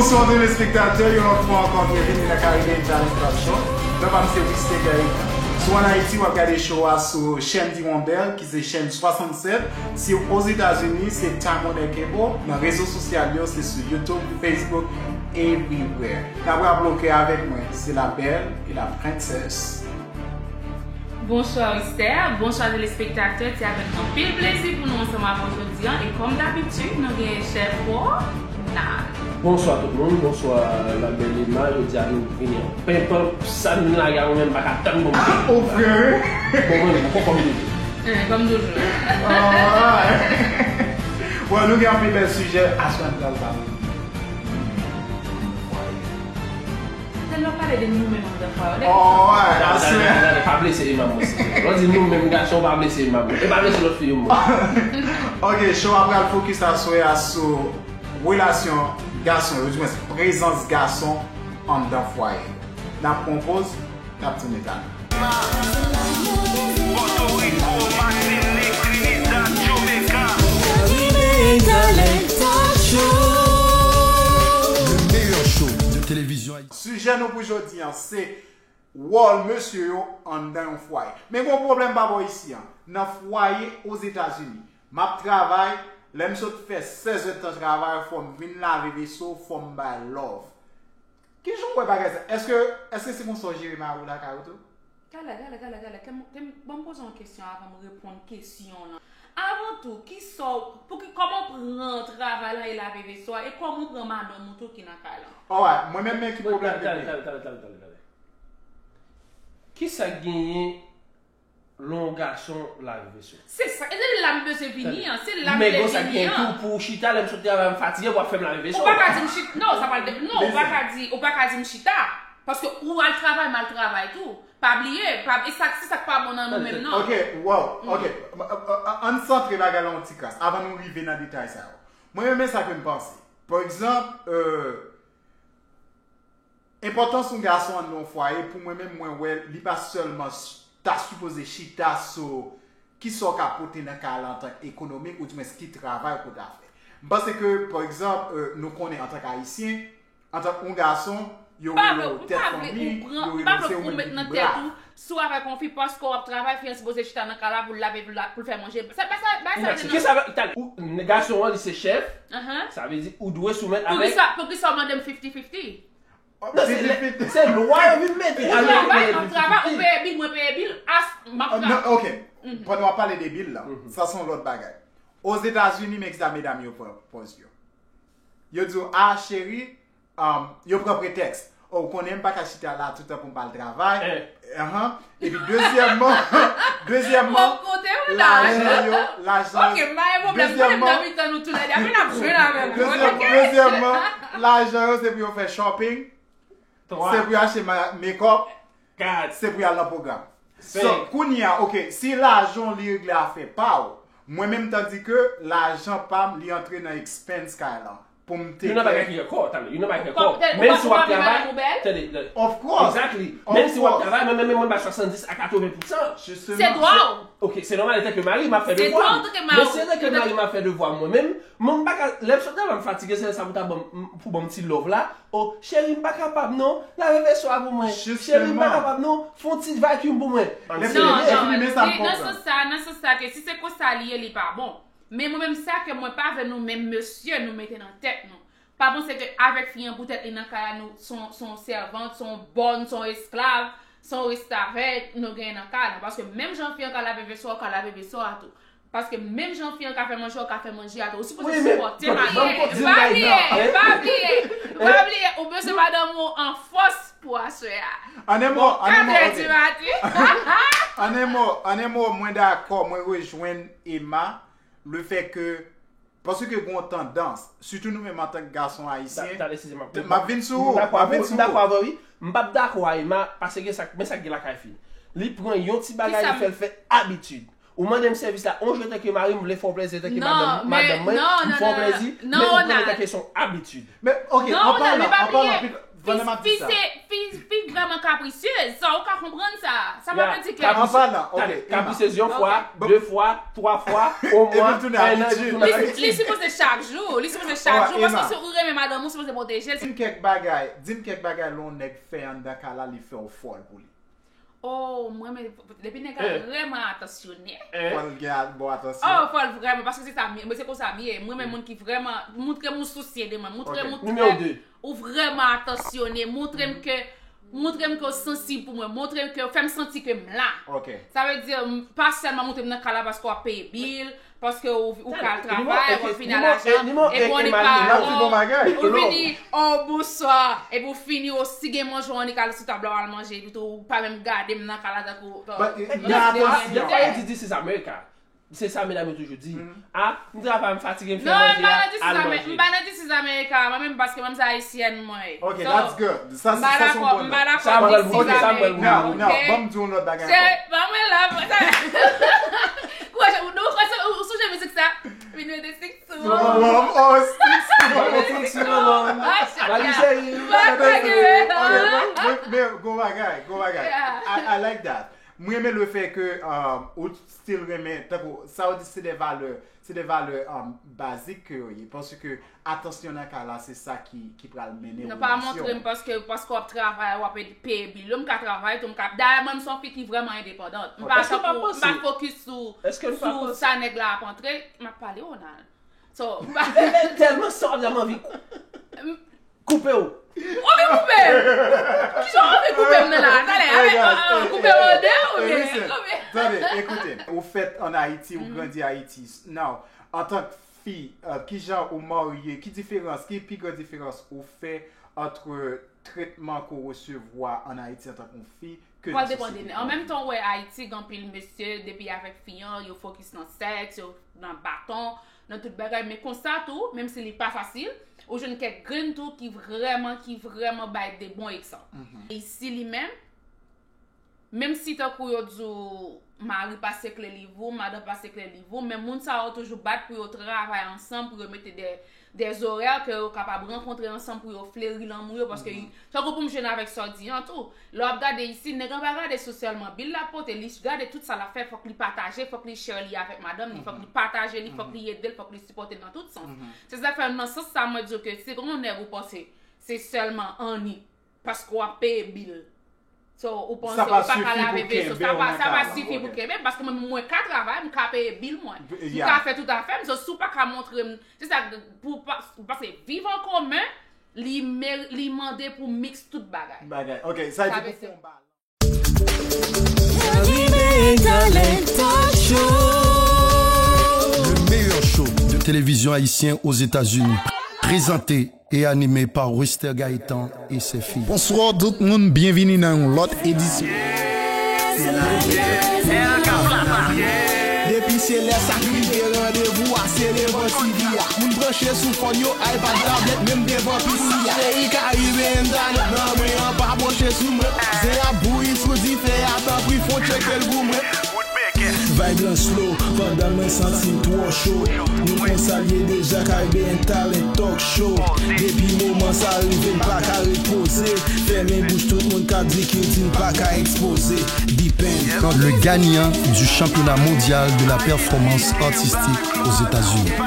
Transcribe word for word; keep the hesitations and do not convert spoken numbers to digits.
Bonswa telespektatè, yon lòt fwa ankò, byenvini nan Caribbean Talent Talk Show. Non pa m se Wister Gaëtan. Si w ann Ayiti, w ap gade show a sou chèn D one Bell, ki se chèn swasannsèt. Si w Ozetazini, se Time Warner Cable. Nan rezo sosyal yo, se sou YouTube, Facebook, everywhere. N ap raple w ke avèk mwen, se la belle et la princesse. Bonswa Wister, bonswa telespektatè, se avèk anpil plezi pou nou ansanm avè w jodi a, e kòm dabitid, nou gen chèf Ronald. Bonswa tout moun, bonswa la belle Emma, jodi a nou vini an penpan, sa nou lage a mwen menm pa ka tann bon. Ah, o frè! Bon, mwen menm, kòm toujou. Eh, kòm toujou. Alright. Bon, nou gen anpil bèl sijè, aswè n pral pale. Tèlman pale de nou menm anndan fwa yo. Oh, ouais, aswè. Tande, tande, tande, pa blese Emma mwen, silvouplè. Lè w di nou menm gason, pa blese Emma mwen. E pa blese lòt fi yo mwen. Ok, show a pral fokis aswè a sou relasyon gason yo, di mwen prezans gason anndan fwaye. N ap pran yon poz, n ap tounen talè. Pòtoriko, Matinik, Trinidad, Jamaica. Caribbean Talent Talk Show. Le meilleur show de télévision haïtienne. Sijè nou pou jodi a, se wòl mesye yo anndan yon fwaye. Men gen yon pwoblèm pa bò isi a. Nan fwaye Ozetazini, m ap travay, lè m sot fè sèz èdtan travay, fò m vin lave veso, fò m bay love. Kijan w wè bagay sa? Èske, èske se konsa w jere mari w lakay ou tou? Talè, talè, talè, talè. Kè m, kè m, ban m poze w yon kesyon avan m reponn kesyon w lan. Avan tou, kisa w, pou ki, kòman w pran travay lan e lave veso a, e kòman w pran madanm ou tou ki nan kay lan? Alright, mwen menm, men ki pwoblèm m te genyen? Talè, talè, talè, talè, talè. Kisa k genyen lè yon gason lave veso? Se sa, e se la m bezwen vini an, se la m vle vini an. Men gon sa k genyen tou pou w chita, lè m sot travay, m fatige, w ap fè m lave veso. Ou pa ka di m chita, non, sa pral de, non, ou pa ka di, ou pa ka di m chita. Paske ou al travay, m al travay tou. Pa bliye, pa, e sa, se sa k pa bon nan nou menm, non. Ok, wow, ok. Ann santre bagay la yon ti kras, avan nou rive nan detay sa yo. Mwen menm, men sa ke m panse. Pa egzanp, euh, enpòtans yon gason anndan yon fwaye, pou mwen menm, mwen wè, li pa sèlman ch-, ta sipoze chita sou kisa w ka pote nan kay la antan k ekonomik, oudimwens ki travay ke w ta fè. M panse ke, pa egzanp, euh, nou konnen antan k Ayisyen, antan k yon gason, yo rele w tèt fanmi, yo rele w se ou menm ki bra. Si w avèk yon fi, paske w ap travay, fi an sipoze chita nan kay la pou l lave, pou l la, pou l fè manje. Sa, bay sa, bay sa rele. Kisa, talè, ou, gason an, li se chèf, sa vle di ou dwe soumèt avèk. Poukisa, poukisa w mande m fifty fifty? Non, se lè, se lwa yo vin mete. Ou travay, m ap travay, ou peye bil, mwen peye bil, as, m ap travay. Non, ok. Pandan w ap pale de bil la, sa se yon lòt bagay. Ozetazini, men kisa medam yo pran pòz yo. Yo di w, "Ah, cheri," um, yo pran pretèks. "Oh, ou konnen m pa ka chita la toutan pou m pa al travay." Ahan. Epi dezyèmman, dezyèmman, lajan yo, lajan yo. Ok, m pa gen pwoblèm. Konnen m nan mitan nou toulède. Apre n ap jwenn avè m. Dezyèm-, dezyèmman, lajan yo se pou yo fè shopping. Se pou yo achte ma-, makeup. Se pou y al nan pwogram. So, kounye a, ok, si lajan w li regle afè pa w, mwen menm tandi ke lajan pa m li antre nan expense kay lan. Pou m take care. Youn nan bagay ki ankò, tande, youn nan bagay ki ankò. Menm si w ap travay, tande, of course. Exactly. Menm si w ap travay, mwen menm mwen bay swasanndis a katreven pousan. Se dwa w. Ok, se nòmal, antanke mari, m ap fè devwa m. Men si antanke mari, m ap fè devwa m mwen menm, mwen m pa ka, lè m sot travay, m fatige, se lè sa pou ta ban m, pou ban m ti love la. Oh, cheri, m pa kapab non. Lave veso a pou mwen. Cheri, m pa kapab non. Fè yon ti vacuum pou mwen. Non, non, nan sans sa, nan sans sa ke si se konsa li ye, li pa bon. Men mwen menm sa ke mwen pa vle nou menm mesye nou mete nan tèt nou. Pa panse ke avèk fi an poutèt li nan kay la, nou, se yon, se yon sèvant, se yon bòn, se yon esklav, se yon restavèk nou genyen nan kay la. Paske menm jan fi an ka lave veso a, ou ka lave veso a tou. Paske menm jan fi an ka fè manje, ou ka fè manje a tou. Ou sipoze sipòte mari w. Pa bliye, pa bliye, pa bliye, ou bezwen madanm ou an fòs pou aswè a. An en mo, an en mo, ok. Katrè di maten. An en mo, an en mo, mwen dakò, mwen rejwenn Emma, le fè ke, paske gen yon tandans, sitou nou menm antanke gason ayisyen, m ap vin sou ou, m ap vin sou ou. M dakò avè w, wi. M p ap dakò a Emma, paske gen sa, men sa k gen lakay fi. Li pran yon ti bagay, li fè l fè abitid. Ou mande m sèvis la, on jou antanke mari, m vle fè w plezi antanke madanm, madanm mwen, m fè w plezi, men ou pran l antanke se yon abitid. Men, ok, an palan, an palan, Pandan m ap di sa. Fi se, fi, fi vrèman kaprisyez. Sa, ou ka konprann sa. Sa pa vle di ke. An palan, ok, Emma. Kaprisyez yon fwa, de fwa, twa fwa, o mwa, en an, epi tou nan Li, li sipoze chak jou. Li sipoze chak jou. Paske si ou renmen madanm ou, ou sipoze pwoteje l. Di m kèk bagay, di m kèk bagay lè yon nèg fè anndan kay la, li fè w fòl pou li. Oh, mwen menm, depi nèg la vrèman atansyone. Fò l gen bon atansyon. Oh, fò l vrèman, paske se sa m ye. Mwen se konsa m ye. Mwen menm moun ki vrèman, montre m ou sousye de mwen. Montre m ou trè, ou vrèman atansyone. Montre m ke, montre m ke w sansib pou mwen. Montre m ke, fè m santi ke m la. Sa vle di, pa sèlman montre m nan kay la paske w ap peye bil, paske ou, ou ka al travay, epi w fini al lajan, epi w annik pa, ou vini, oh, bonswa, epi w fini, ou si gen manje, w annik al sou tab la, w al manje, epi tou, ou pa menm gade m nan kay la tankou. But, men atansyon. Defwa yo di this is America. Se sa medam yo toujou di. Ah, m travay, m fatige, m fè manje a, al manje. Non, m pa nan this is America, m pa nan this is America, mwen menm paske mwen se ayisyèn mwen. Ok, that's good. Sa, sa se yon bon nòt. M pa dakò, m pa dakò this is America. Non, non, ban m di yon lòt bagay ankò. Se, ban mwen love. Kouraje, ou, ou, ou sonje mizik sa? We know the six to one. Oh, six to one. Men, men, gwo bagay, gwo bagay. I, I like that. M renmen lefè ke um, ou still renmen, tankou sa ou di se de valè, se de valè um, bazik ke yo ye. Paske atansyon nan kay la se sa ki, ki pral mennen relasyon. Non, pa montre m paske, paske w ap travay, w ap peye bil yo, m ka travay tou, m ka, dayè mwen m se yon fi ki vrèman endepandant. M pa tankou, m pa fokis sou, sou sa nèg la ap antre, m ap pale Ronald. So, m pa. Tèlman sa w ap di a m anvi koupe w. Ou vin koupe m? Kijan ou vin koupe m nan la? Talè, avèk koupe m an de oubyen koupe? Tande, ekoute, ou fèt an Ayiti, ou grandi Ayiti. Now, antank fi, kijan ou marye, ki diferans, ki pi gran diferans ou fè ant tretman ke w resevwa an Ayiti antank yon fi ke nan sosyete? Pral depann de nèg. An menm tan ou wè Ayiti, gen anpil mesye, depi avèk fi an, yo fokis nan sèks, yo nan baton, nan tout bagay, men konsa tou, menm si li pa fasil, ou jwenn kèk grenn tou ki vrèman, ki vrèman bay de bon egzanp. Isi li menm, menm si tankou yo di w mari pa se kle liv ou, madanm pa se kle liv ou, men moun sa yo toujou bat pou yo travay ansanm, pou yo mete de, de zorè ke yo kapab rankontre ansanm pou yo fleri lanmou yo, paske tankou pou m jwenn avèk sa w di an tou, lè w ap gade isi, nèg lan pa gade sou sèlman bil l ap pote, li gade tout sa l ap fè, fòk li pataje, fòk li share li avèk madanm li, fòk li pataje li, fòk li ede l, fòk li sipòte l nan tout sans. Se sa k fè nan sans sa mwen di w ke si gen yon nèg ou panse se sèlman annik paske w ap peye bil. So, ou panse ou pa ka lave veso, sa pa, sa pa sifi pou kenbe m, paske mwen, mwen ka travay, m ka peye bil mwen. M ka fè tout afè m, so, si w pa ka montre m, se sa, pou, paske viv an komen, li, li mande pou miks tout bagay. Bagay, ok, sa vle di pou fè yon balans. Caribe Talent Talk Show. Le meilleur show de télévision haïtien aux États-Unis. Présenté et animé par Wester Gaétan et ses filles. Bonsoir tout moun, byenvini nan yon lòt edisyon. Depi se lè sa k rive randevou a se devan T V a. Moun branche sou fòn yo, iPad, tablèt, menm devan P C a. Seri Caribbean Talent nan men an pa bwoche sou mwen. Zen ap bouyi sou dife a, tanpri fon tcheke l pou mwen. Vibe lan slow, pandan mwen santi m twò cho. Nou konn sa l ye deja, Caribbean Talent Talk Show. Depi moman sa rive, n pa ka ret poze. Fèmen bouch tout moun k ap di kilti n pa ka ekspoze. Depend. Le gagnant du championnat mondial de la performance artistique aux États-Unis.